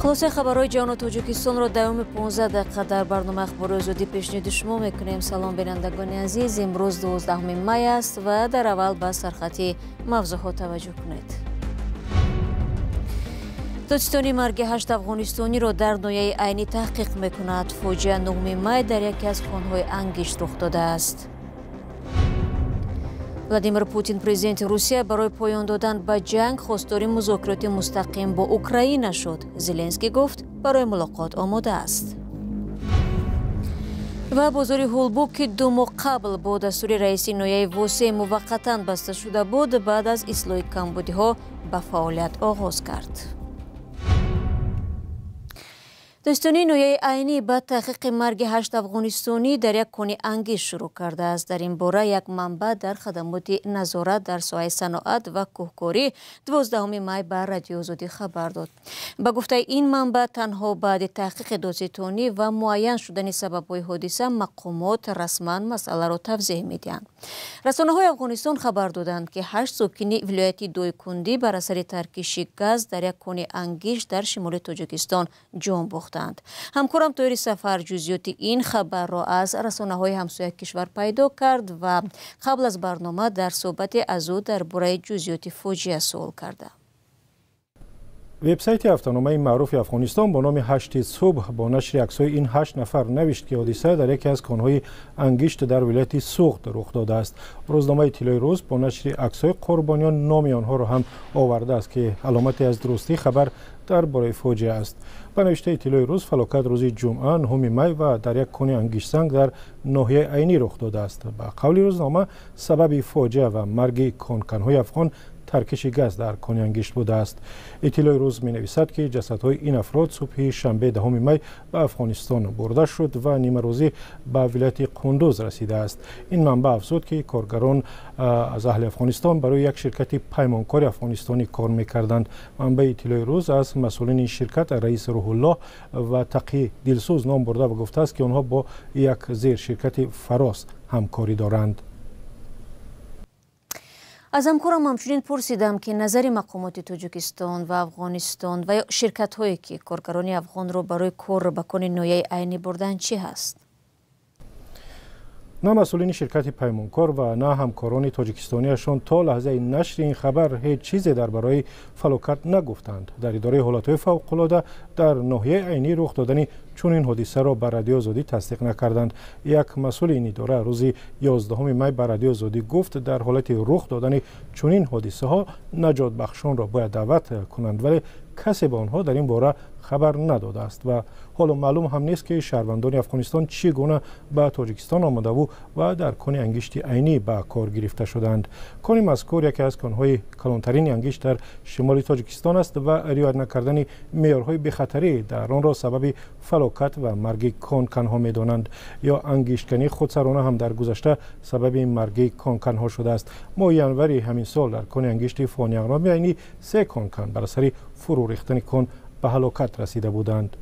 Хулосаи хабарҳои ҷаҳону Тоҷикистонро давоми 15 дақиқа дар барномаи Ахбори Озодӣ пешниҳоди шумо мекунем. Салом, бинандагони азиз. Имрӯз 12 май аст ва дар аввал ба сархати мавзӯъҳо таваҷҷӯҳ кунед. Додситонӣ марги 8 афғонистониро дар ноҳияи Айнӣ таҳқиқ мекунад. Фоҷиа 9 май дар яке аз конҳои ангишт рух додааст. Владимир Путин, президенти Русия, барои поён додан ба ҷанг хостори музокироти мустақим бо Украина шуд. Зеленский гуфт, барои мулоқот омода аст. Ва бозори Ҳулбук, ки 2 моҳ қабл бо дастури раиси ноҳияи Восеъ муваққатан баста шуда буд, баъд аз ислоҳи камбудиҳо ба фаъолият оғоз кард. Додситонии ноҳияи Айнӣ ба таҳқиқи марги 8 афғонистонӣ дар як кони ангишт шурӯъ кардааст. Дар ин бора як манбаъ дар хадамоти назорат дар соҳаи саноат ва кӯҳкорӣ 12 май ба Радиои Озодӣ хабар дод. Ба гуфтаи ин манбаъ, танҳо баъди таҳқиқи додситонӣ ва муайян шудани сабабҳои ҳодиса мақомот расман масъаларо тавзеҳ медиҳанд. Расонаҳои Афғонистон хабар доданд, ки 8 сокини вилояти Дойкундӣ бар асари таркиши газ дар як кони ангишт дар шимоли Тоҷикистон ҷон бохтанд. Ҳамкорам Тоҳири Сафар ҷузъиёти ин хабарро аз расонаҳои ҳамсояи кишвар пайдо кард ва қабл аз барнома дар суҳбате аз ӯ дар бораи ҷузъиёти фоҷиа суол карда. Вебсайти ҳафтаномаи маъруфи Афғонистон бо номи Ҳашти субҳ бо нашри аксҳои ин 8 нафар навишт, ки ҳодиса дар яке аз конҳои ангишт дар вилояти Суғд рух додааст. Рӯзномаи Тиллои рӯз бо нашри аксҳои қурбониён номи онҳоро ҳам овардааст, ки аломате аз дурустии хабар дар бораи фоҷиа аст. Ба навиштаи Тиллои рӯз, фалокат рӯзи ҷумъа 9 май ва дар як кони ангиштсанг дар ноҳияи Айнӣ рух додааст. Ба қавли рӯзнома, сабаби фоҷиа ва марги конканҳои афғон таркиши газ дар кони ангишт будааст. Иттилои рӯз менависад, ки ҷасадҳои ин афрод субҳи шанбе 10 май ба Афғонистон бурда шуд ва нимарӯзӣ ба вилояти Қундуз расидааст. Ин манбаъ афзуд, ки коргарон аз аҳли Афғонистон барои як ширкати паймонкори афғонистонӣ кор мекарданд. Манбаи Иттилои рӯз аз масъулини ин ширкат раис Рӯҳуллоҳ ва Тақӣ Дилсӯз ном бурда ва гуфтааст, ки онҳо бо як зерширкати Фарос ҳамкорӣ доранд. Аз ҳамкорам ҳамчунин пурсидам, ки назари мақомоти Тоҷикистон ва Афғонистон ва ё ширкатҳое, ки коргарони афғонро барои кор ба кони ноҳияи Айнӣ бурданд, чӣ ҳаст? На масъулини ширкати паймонкор ва на ҳамкорони тоҷикистониашон то лаҳзаи нашри ин хабар ҳеҷ чизе дар бораи фалокат нагуфтанд. Дар идораи ҳолатҳои фавқулода дар ноҳияи Айнӣ рух додани чунин ҳодисаро ба Радиои Озодӣ тасдиқ накарданд. Як масъули ин идора рӯзи 11 май ба Радиои Озодӣ гуфт, дар ҳолати рух додани чунин ҳодисаҳо наҷотбахшонро бояд даъват кунанд, вале касе ба онҳо дар ин бора хабар надодааст ва ҳоло маълум ҳам нест, ки шаҳрвандони Афғонистон чӣ гуна ба Тоҷикистон омадаву ва дар кони ангишти Айнӣ ба кор гирифта шуданд. Кони мазкур яке аз конҳои калонтарини ангишт дар шимоли Тоҷикистон аст ва риоят накардани меъёрҳои бехатарӣ дар онро сабаби фалокат ва марги конканҳо медонанд. Ё ангишткании худсарона ҳам дар гузашта сабаби марги конканҳо шудааст. Моҳи январи ҳамин сол дар кони ангишти Фониағноми Айнӣ 3 конкан бар асари фурӯ рехтани кон ба ҳалокат расида буданд.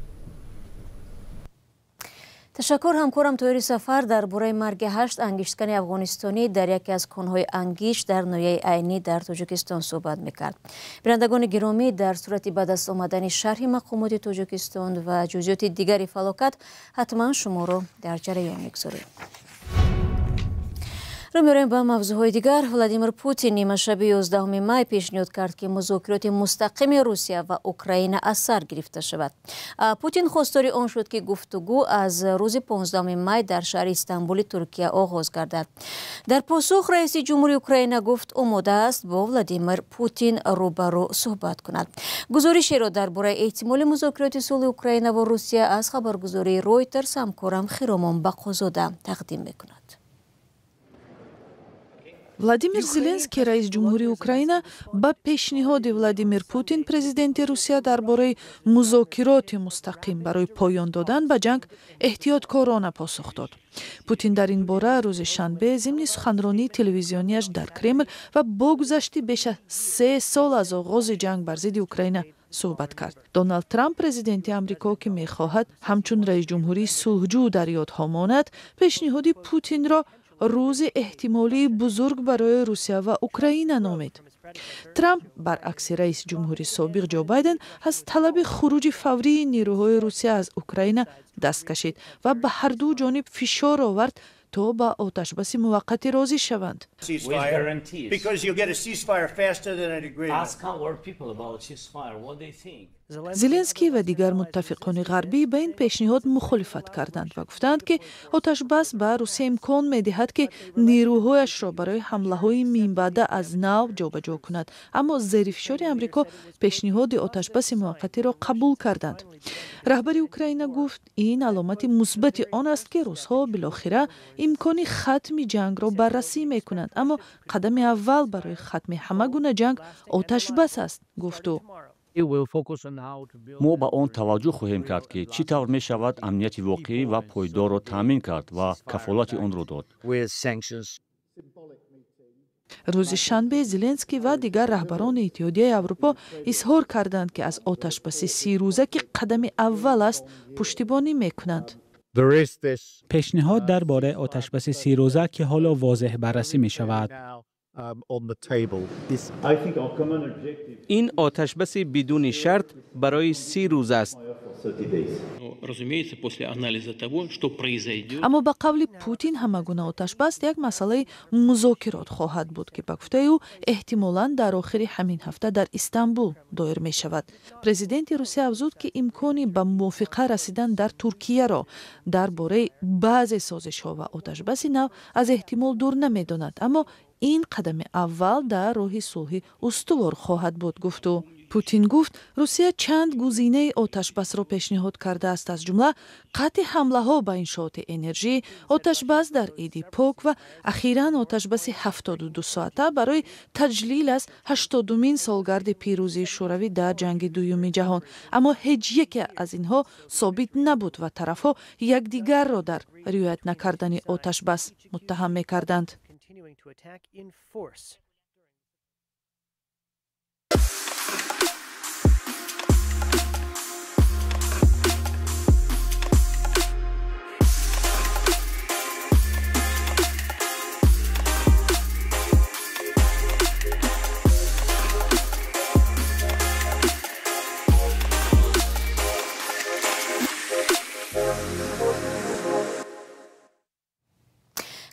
Ташаккур ҳамкорам Тоҳири Сафар дар бораи марги 8 ангишткани афғонистонӣ дар яке аз конҳои ангишт дар ноҳияи Айнӣ дар Тоҷикистон суҳбат мекард. Бинандагони гиромӣ, дар сурати ба даст омадани шарҳи мақомоти Тоҷикистон ва ҷузъиёти дигари фалокат ҳатман шуморо дар ҷараён мегузорем. Рӯ меорем ба мавзӯъҳои дигар. Владимир Путин нимашаби 11 май пешниҳод кард, ки музокироти мустақими Русия ва Украина аз сар гирифта шавад. Путин хостори он шуд, ки гуфтугӯ аз рӯзи 15 май дар шаҳри Истанбули Туркия оғоз гардад. Дар посух раиси ҷумҳури Украина гуфт, омода аст бо Владимир Путин рӯбарӯ суҳбат кунад. Гузоришеро дар бораи эҳтимоли музокироти сулҳи Украина ва Русия аз хабаргузории Ройтерс ҳамкорам Хиромон Бақозода тақдим мекунад. Владимир Зеленский, раис ҷумҳури Украина, ба пешниҳоди Владимир Путин, президенти Русия, дар бораи музокироти мустақим барои поён додан ба ҷанг эҳтиёткорона посух дод. Путин дар ин бора рӯзи шанбе зимни суханронии телевизионияш дар Кремл ва бо гузашти беш аз 3 сол аз оғози ҷанг бар зидди Украина суҳбат кард. Доналд Трамп, президенти Амрико, ки мехоҳад ҳамчун раисҷумҳурии сулҳҷӯ дар ёдҳо монад, пешниҳоди Путинро рӯзи эҳтимолии бузург барои Русия ва Украина номид. Трамп, баръакси раиси ҷумҳури собиқ Ҷо Байден, аз талаби хуруҷи фаврии нерӯҳои Русия аз Украина даст кашид ва ба ҳарду ҷониб фишор овард, то ба оташбаси муваққатӣ розӣ шаванд. Зеленский ва дигар муттафиқони ғарбӣ ба ин пешниҳод мухолифат карданд ва гуфтанд, ки оташбас ба Русия имкон медиҳад, ки нерӯҳояшро барои ҳамлаҳои минбаъда аз нав ҷобаҷо кунад. Аммо зери фишори Амрико пешниҳоди оташбаси муваққатиро қабул карданд. Раҳбари Украина гуфт, ин аломати мусбати он аст, ки русҳо билохира имкони хатми ҷангро баррасӣ мекунанд. Аммо қадами аввал барои хатми ҳама гуна ҷанг оташбас аст, гуфт ӯ. Мо ба он таваҷҷӯҳ хоҳем кард, ки чӣ тавр мешавад амнияти воқеӣ ва пойдорро таъмин кард ва кафолати онро дод. Рӯзи шанбе Зеленский ва дигар раҳбарони Иттиҳодияи Аврупо изҳор карданд, ки аз оташбаси 30 рӯза, ки қадами аввал аст, пуштибонӣ мекунанд. Пешниҳод дар бораи оташбаси 30 рӯза, ки ҳоло возеҳ баррасӣ мешавад. Ин оташбаси бидуни шарт барои 30 рӯз аст. Аммо ба қавли Путин, ҳама гуна оташбас як масъалаи музокирот хоҳад буд, ки ба гуфтаи ӯ эҳтимолан дар охири ҳамин ҳафта дар Истанбул доир мешавад. Президенти Русия афзуд, ки имкони ба мувофиқа расидан дар Туркияро дар бораи баъзе созишҳо ва оташбаси нав аз эҳтимол дур намедонад, аммо ин қадами аввал дар роҳи сулҳи устувор хоҳад буд, гуфт ӯ. Путин гуфт, Русия чанд гузинаи оташбасро пешниҳод кардааст, аз ҷумла қатъи ҳамлаҳо ба иншооти энержӣ, оташбас дар Иди Пок ва ахиран оташбаси 72 соата барои таҷлил аз 80-умин солгарди пирӯзии Шӯравӣ дар Ҷанги Дуюми Ҷаҳон. Аммо ҳеҷ яке аз инҳо собит набуд ва тарафҳо якдигарро дар риоят накардани оташбас муттаҳам мекарданд. Continuing to attack in force.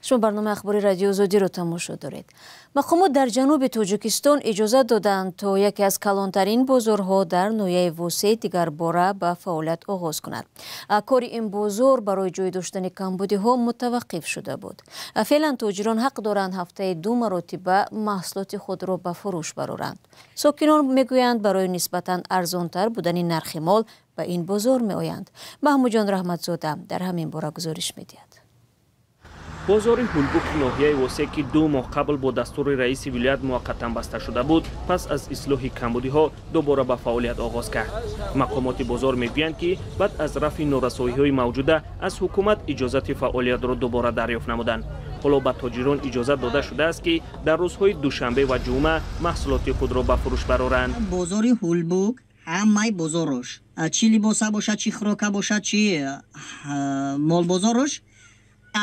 Шумо барномаи ахбори Радиои Озодиро тамошо доред. Мақомот дар ҷануби Тоҷикистон иҷозат доданд, то яке аз калонтарин бозорҳо дар ноҳияи Восеъ дигарбора ба фаъолият оғоз кунад. Кори ин бозор барои ҷой доштани камбудиҳо мутаваққиф шуда буд. Феълан тоҷирон ҳақ доранд ҳафтаи ду маротиба маҳсулоти худро ба фурӯш бароранд. Сокинон мегӯянд, барои нисбатан арзонтар будани нархи мол ба ин бозор меоянд. Маҳмудҷон Раҳматзода дар ҳамин бора гузориш медиҳад. Бозори Ҳулбуки ноҳияи Восеъ, ки 2 моҳ қабл бо дастури раиси вилоят муваққатан баста шуда буд, пас аз ислоҳи камбудиҳо дубора ба фаъолият оғоз кард. Мақомоти бозор мегӯянд, ки баъд аз рафъи норасоиҳои мавҷуда аз ҳукумат иҷозати фаъолиятро дубора дарёфт намуданд. Ҳоло ба тоҷирон иҷозат дода шудааст, ки дар рӯзҳои душанбе ва ҷумъа маҳсулоти худро ба фурӯш бароранд. Бозори Ҳулбук ҳамаи бозорош, чӣ либоса бошад, чӣ хӯрока бошад, чӣ молбозорош,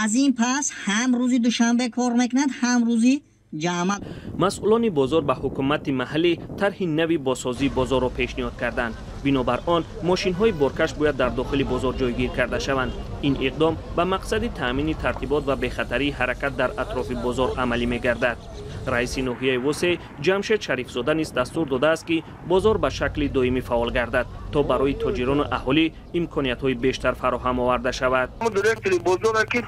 аз ин пас ҳам рӯзи душанбе кор мекунад, ҳам рӯзи ҷамъа. Масъулони бозор ба ҳукумати маҳаллӣ тарҳи нави бозсозии бозорро пешниҳод карданд. Бинобар он мошинҳои боркаш бояд дар дохили бозор ҷойгир карда шаванд. Ин иқдом ба мақсади таъмини тартибот ва бехатарии ҳаракат дар атрофи бозор амалӣ мегардад. Раиси ноҳияи Восеъ Ҷамшед Шарифзода низ дастур додааст, ки бозор ба шакли доимӣ фаъол гардад, то барои тоҷирону аҳолӣ имкониятҳои бештар фароҳам оварда шавад. Директори бозора ки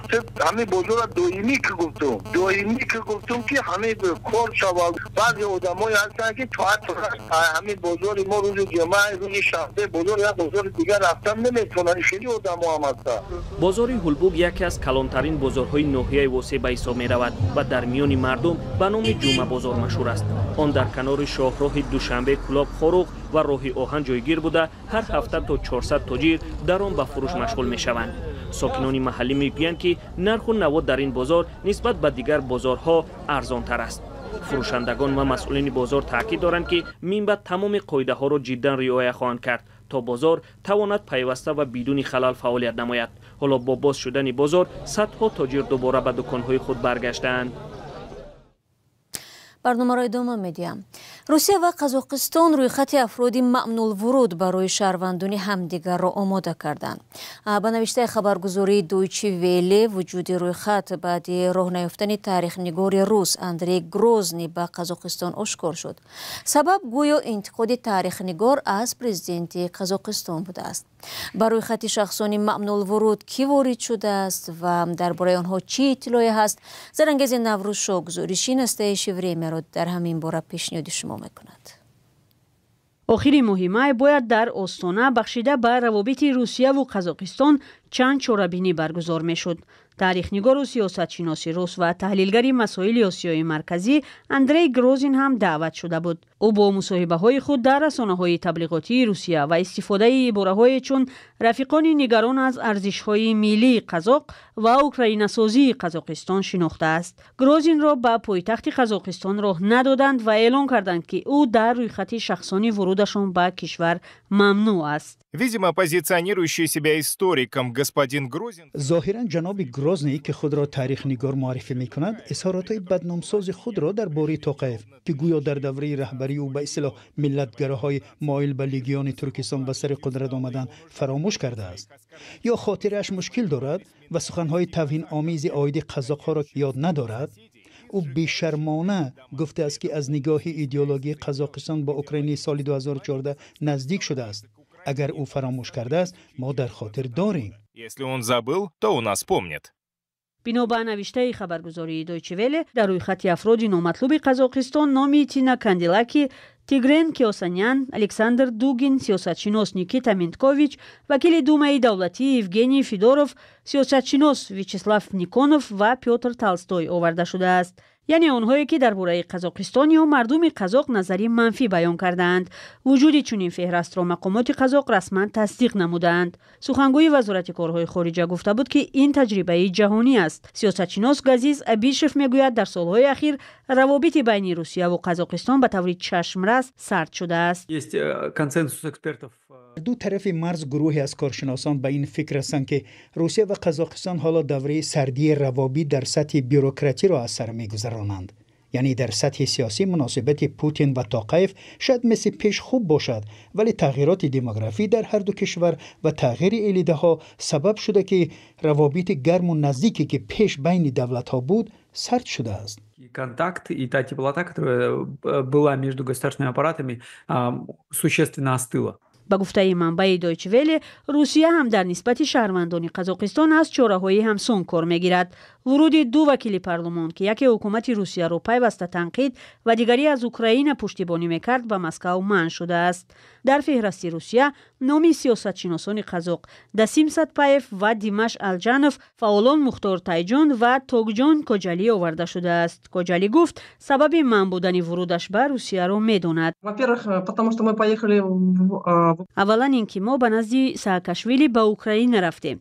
ҳамин бозора доимӣ ки гуфтум, доимӣ ки гуфтум, ки ҳамин кор шавад. Баъзе одамое ҳастанд, ки то ҳамин бозори мо рӯзи ҷумъа, рӯзи шанбе бозор, як бозори дигар рафтан наметавонанд. Хеле одамо ҳам ҳастанд. Бозори Ҳулбук яке аз калонтарин бозорҳои ноҳияи Восеъ ба ҳисоб меравад ва дар миёни мардум ба номи Ҷумъабозор машҳур аст. Он дар канори шоҳроҳи Душанбе, Кӯлоб, Хоруғ ва роҳи оҳан ҷойгир буда, ҳар ҳафта то 400 тоҷир дар он ба фурӯш машғул мешаванд. Сокинони маҳаллӣ мегӯянд, ки нарху наво дар ин бозор нисбат ба дигар бозорҳо арзонтар аст. Фурӯшандагон ва масъулини бозор таъкид доранд, ки минбаъд тамоми қоидаҳоро ҷиддан риоя хоҳанд кард, То бозор тавонад пайваста ва бидуни халал фаъолият намояд. Ҳоло бо боз шудани бозор садҳо тоҷир дубора ба дуконҳои худ баргаштаанд. Барномаро идома медиҳам. Русия ва Қазоқистон рӯйхати афроди мамнулвуруд барои шаҳрвандони ҳамдигарро омода карданд. Ба навиштаи хабаргузории Дойче Велле, вуҷуди рӯйхат баъди роҳ наёфтани таърихнигори рус Андрей Грозний ба Қазоқистон ошкор шуд. Сабаб гӯё интиқоди таърихнигор аз президенти Қазоқистон будааст. Ба рӯйхати шахсони мамнулвуруд кӣ ворид шудааст ва дар бораи онҳо чӣ иттилоъе ҳаст? Зарангези Наврӯзшо гузориши Настоящее времяро дар ҳамин бора пешниҳоди шумо мекунад. Охири моҳи май бояд дар Остона бахшида ба равобити Русияву Қазоқистон чанд чорабинӣ баргузор мешуд. Таърихнигору сиёсатшиноси рус ва таҳлилгари масоили Осиёи Марказӣ Андрей Грозин ҳам даъват шуда буд. Ӯ бо мусоҳибаҳои худ дар расонаҳои таблиғотии Русия ва истифодаи ибораҳое чун рафиқони нигарон аз арзишҳои миллии қазоқ ва украинасозии Қазоқистон шинохтааст. Грозинро ба пойтахти Қазоқистон роҳ надоданд ва эълон карданд, ки ӯ дар рӯйхати шахсони вурудашон ба кишвар мамнӯъ аст. Видимо, позиционирующий себя историком господин Грозин... Зоҳиран ҷаноби Грозний, ки худро таърихнигор муаррифӣ мекунад, изҳоротҳои бадномсози худро дар бораи Тоқаев, ки гӯё дар давраи раҳбарии ӯ ба истилоҳ миллатгароҳои моил ба легиони Туркистон ба сари қудрат омаданд, фаромӯш кардааст. Ё хотирааш мушкил дорад ва суханҳои тавҳиномези оиди қазоқҳоро ёд надорад. Ӯ бешармона гуфтааст, ки аз нигоҳи идеологии Қазоқистон бо Украинаи соли 2014 наздик шудааст. Агар ӯ фаромӯш кардааст, мо дар хотир дорем. Если он забыл, то у нас помнит. Бино ба навиштаи хабаргузории Дойче Велле, дар рӯйхати афроди номатлуби Қазоқистон номи Тина Канделаки, Тигрен Киосанян, Александр Дугин, сиёсатшинос Никита Менткович, вакили Думаи давлатии Евгений Федоров, сиёсатшинос Вячеслав Никонов ва Пётр Толстой оварда шудааст. Яъне онҳое, ки дар бораи Қазоқистон ё мардуми қазоқ назари манфӣ баён кардаанд. Вуҷуди чунин феҳрастро мақомоти қазоқ расман тасдиқ намудаанд. Сухангӯи Вазорати корҳои хориҷа гуфта буд, ки ин таҷрибаи ҷаҳонӣ аст. Сиёсатшинос Газиз Абишев мегӯяд, дар солҳои ахир равобити байни Русияву Қазоқистон ба таври чашмрас сард шудааст. Ду тарафи марз гурӯҳе аз коршиносон ба ин фикр ҳастанд, ки Русия ва Қазоқистон ҳоло давраи сардии равобит дар сатҳи бюрократиро аз сар мегузаронанд. Яъне дар сатҳи сиёсӣ муносибати Путин ва Тоқаев шояд мисли пеш хуб бошад, вале тағйироти демографӣ дар ҳар ду кишвар ва тағйири элитаҳо сабаб шуда, ки равобити гарму наздике, ки пеш байни давлатҳо буд, сард шудааст. Контакт и та теплота, которая была между государственными аппаратами, существенно остыла. Ба гуфтаи манбаи Дойче Велле, Русия ҳам дар нисбати шаҳрвандони Қазоқистон аз чораҳои ҳамсон кор мегирад. Вуруди ду вакили парлумон, ки яке ҳукумати Русияро пайваста танқид ва дигаре аз Украина пуштибонӣ мекард, ба Москав манъ шудааст. Дар феҳрасти Русия номи сиёсатшиносони қазоқ Дасим Сатпаев ва Димаш Алҷанов, фаъолон Мухтор Тайҷон ва Тогҷон Коҷалӣ оварда шудааст. Коҷалӣ гуфт, сабаби манъ будани вурудаш ба Русияро медонад. Аввалан ин ки мо ба назди Саакашвили ба Украина рафтем.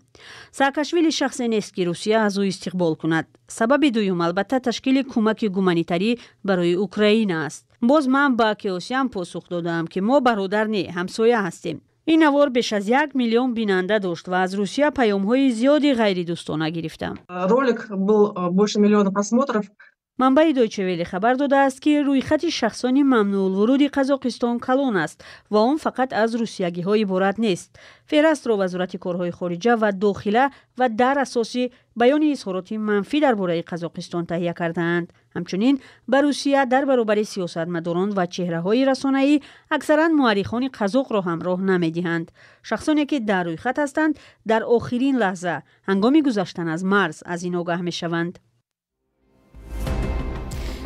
Саакашвили шахсе нест, ки Русия аз ӯ истиқбол кунад. Сабаби дуюм албатта ташкили кӯмаки гуманитарӣ барои Украина аст. Боз ман ба Кеосян посух додаам, ки мо бародар не, ҳамсоя ҳастем. Ин навор беш аз 1 миллион бинанда дошт ва аз Русия паёмҳои зиёди ғайридӯстона гирифтам. Ролик был больше миллиона просмотров. Манбаи Дойче Велле хабар додааст, ки рӯйхати шахсони мамнӯъулвуруди Қазоқистон калон аст ва он фақат аз русиягиҳо иборат нест. Феҳрастро Вазорати корҳои хориҷа ва дохила ва дар асоси баёни изҳороти манфӣ дар бораи Қазоқистон таҳия кардаанд. Ҳамчунин ба Русия дар баробари сиёсатмадорон ва чеҳраҳои расонаӣ аксаран муаррихони қазоқро ҳам роҳ намедиҳанд. Шахсоне, ки дар рӯйхат ҳастанд, дар охирин лаҳза ҳангоми гузаштан аз марз аз ин огаҳ мешаванд.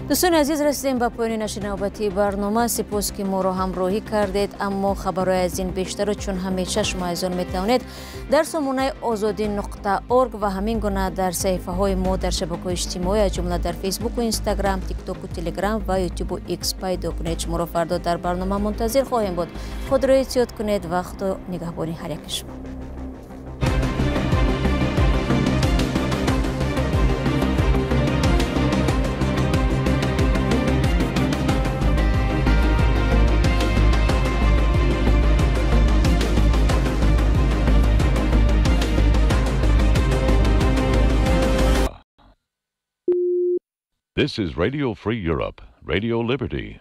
Дӯстони азиз, расидем ба поёни нашри навбатии барнома. Сипос, ки моро ҳамроҳӣ кардед. Аммо хабарҳои аз ин бештарро, чун ҳамеша, шумо азизон метавонед дар сомонаи озодӣ.org ва ҳамин гуна дар саҳифаҳои мо дар шабакаҳои иҷтимоӣ, аз ҷумла дар Фейсбуку Инстаграм, Тиктоку Телеграм ва Ютубу Икс пайдо кунед. Шуморо фардо дар барнома мунтазир хоҳем буд. Худро эҳтиёт кунед ва Худо нигаҳбони ҳар яки шумо. This is Radio Free Europe, Radio Liberty.